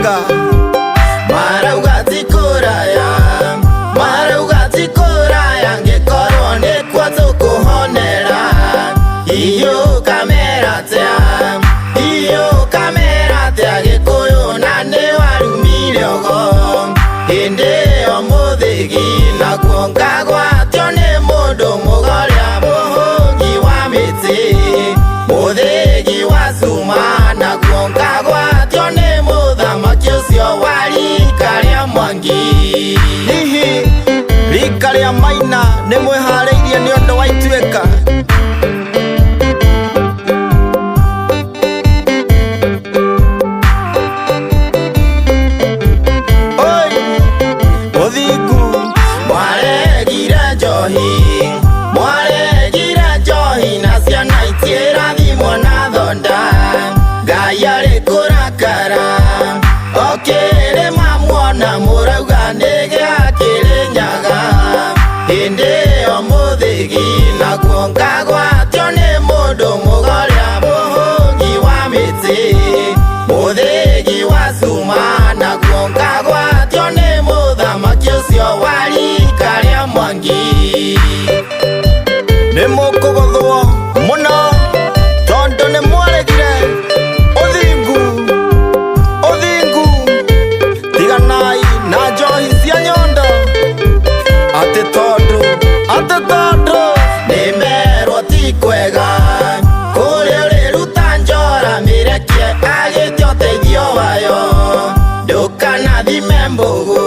Gĩtuĩka. Marauga ti kũraya, marauga ti kũraya, ngĩkorwo nĩkuo tũkũhonera. Iyũ kamera tea, iyũ kamera tea, Gĩkũyũ na nĩ warumire ũgo. Hĩndĩ ĩyo mũthĩgi naguo ngagwatio nĩ mũndũ mũgoria mũhũngi wa mĩtĩ, mũthĩgi wa cuma naguo ngagwatio nĩ mũthamaki ũcio wa rika rĩa Mwangi. Hihi rika rĩa Maina nĩ mwĩharĩirie nĩ ũndũ wa Ituĩka? Oi, ũthingu. Mwaregire njohi, mwaregire njohi, na ciana itiĩrathimwo na thonda. Ngai arĩ kũrakara okĩrĩma muona mũrauga nĩ gĩa Kĩrĩnyaga. Hĩndĩ ĩyo mũthĩgi naguo ngagwatio nĩ mũndũ mũgoria mũhũngi wa mĩtĩ, mũthĩgi wa cuma naguo ngagwatio nĩ mũthamaki ũcio wa rika rĩa Mwangi. Nĩ mũkũgũthwo mũno tondũ nĩ mwaregire ũthingu. Ũthingu, tiganai na njohi cia nyondo, atĩ tondũ, atĩ tondũ nĩ merwo ti kwega kũrĩa ũrĩruta njora, mĩrekie agĩte ũteithio wayo. Ndũkanathime mbũgũ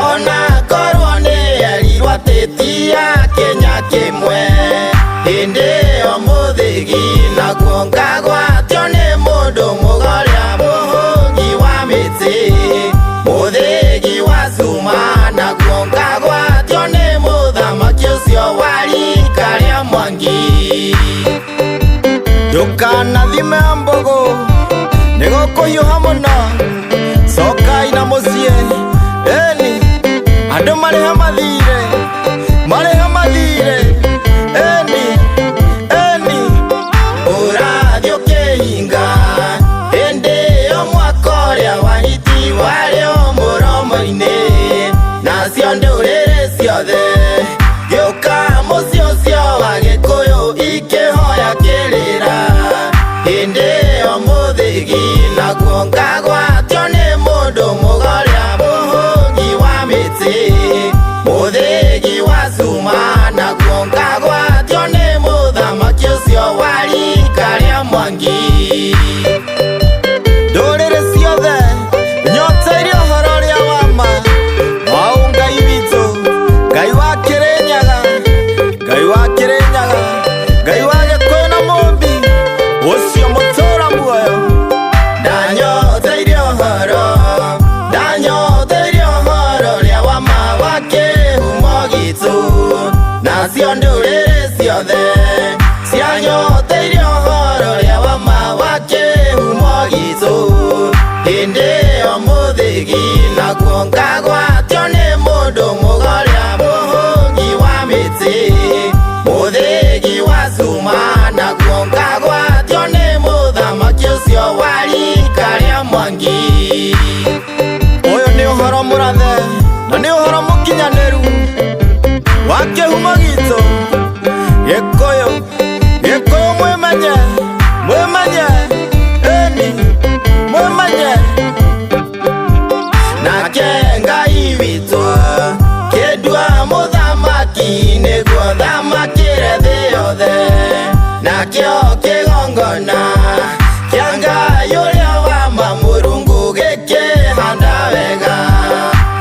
ona korwo nĩ erirwo atĩ ti ya kĩnya kĩmwe. Hĩndĩ ĩyo mũthĩgi naguo ngagwatio nĩ mũndũ mũgoria mũhũngi wa mĩtĩ, mũthĩgi wa cuma naguo ngagwatio nĩ mũthamaki ũcio wa rika rĩa Mwangi. Ndũkanathime mbũgũ nĩ gũkũhiũha mũno, cokai na mũciĩ. Ĩni andũ marĩha mathirĩ, marĩha mathirĩ. Ĩni, ĩni. Ũrathiĩ ũkĩhinga hĩndĩ ĩyo mwaka ũrĩa wa hiti warĩ o mũromo-inĩ, nacio ndũrĩrĩ ciothe gĩũka mũciĩ ũcio wa Gĩkũyũ ikĩhoya kĩrĩra. Hĩndĩ ĩyo mũthĩgi naguo ngagwatio nĩ mũndũ mũgoria mũhũngi wa mĩtĩ, mũthĩgi wa cuma naguo ngagwatio nĩ mũthamaki ũcio wa rika rĩa Mwangi. Ndũrĩrĩ ciothe nyoteire ũhoro ũrĩa wa ma wa Ngai witũ, Ngai wa Kĩrĩnyaga, Ngai wa Kĩrĩnyaga, Ngai wa Gĩkũyũ na Mũmbi ũcio mũtũra muoyo. Ndanyoteire ũhoro, ndanyoteire ũhoro ũrĩa wa ma wa kĩhumo gitũ, nacio ndũrĩrĩ ciothe cianyoteire ũhoro ũrĩa wa ma wa kĩhumo gitũ. Hĩndĩ ĩyo mũthĩgi naguo ngagwatio nĩ mũndũ mũgoria mũhũngi wa mĩtĩ, mũthĩgi wa cuma naguo ngagwatio nĩ mũthamaki ũcio wa rika rĩa Mwangi. Ũyũ nĩ ũhoro mũrathe na nĩ ũhoro mũkinyanĩru wa kĩhumo gitũ. Gĩkũyũ, Gĩkũyũ, mwĩmenye, mwĩmenye, ĩni mwĩmenye. Nake Ngai witũ kĩndua mũthamaki nĩguo thamakĩre thĩ yothe, nakĩo kĩgongona kĩa Ngai ũrĩa wa ma Mũrungu gĩkĩhanda wega.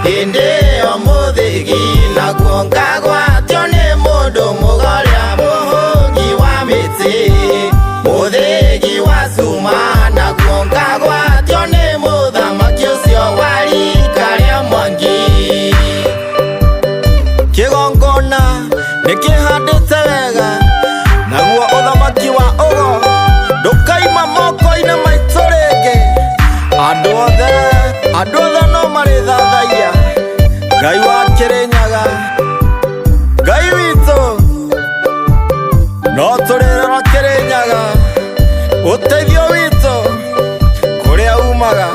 Hĩndĩ ĩyo mũthĩgi naguo ngagwatio nĩ mũndũ mũgoria mũhũngi wa mĩtĩ, mũthĩgi wa cuma naguo ngagwatio nĩ mũthamaki ũcio wa rika rĩa Mwangi. Kĩgongona nĩ kĩhandĩte wega, naguo ũthamaki wa ũgo ndũkaima moko-inĩ maitũ rĩngĩ. Andũ othe, andũ othe no marĩthathaiya Ngai wa Kĩrĩnyaga, Ngai witũ no tũrĩrora Kĩrĩnyaga, ũteithio witũ kũrĩa umaga.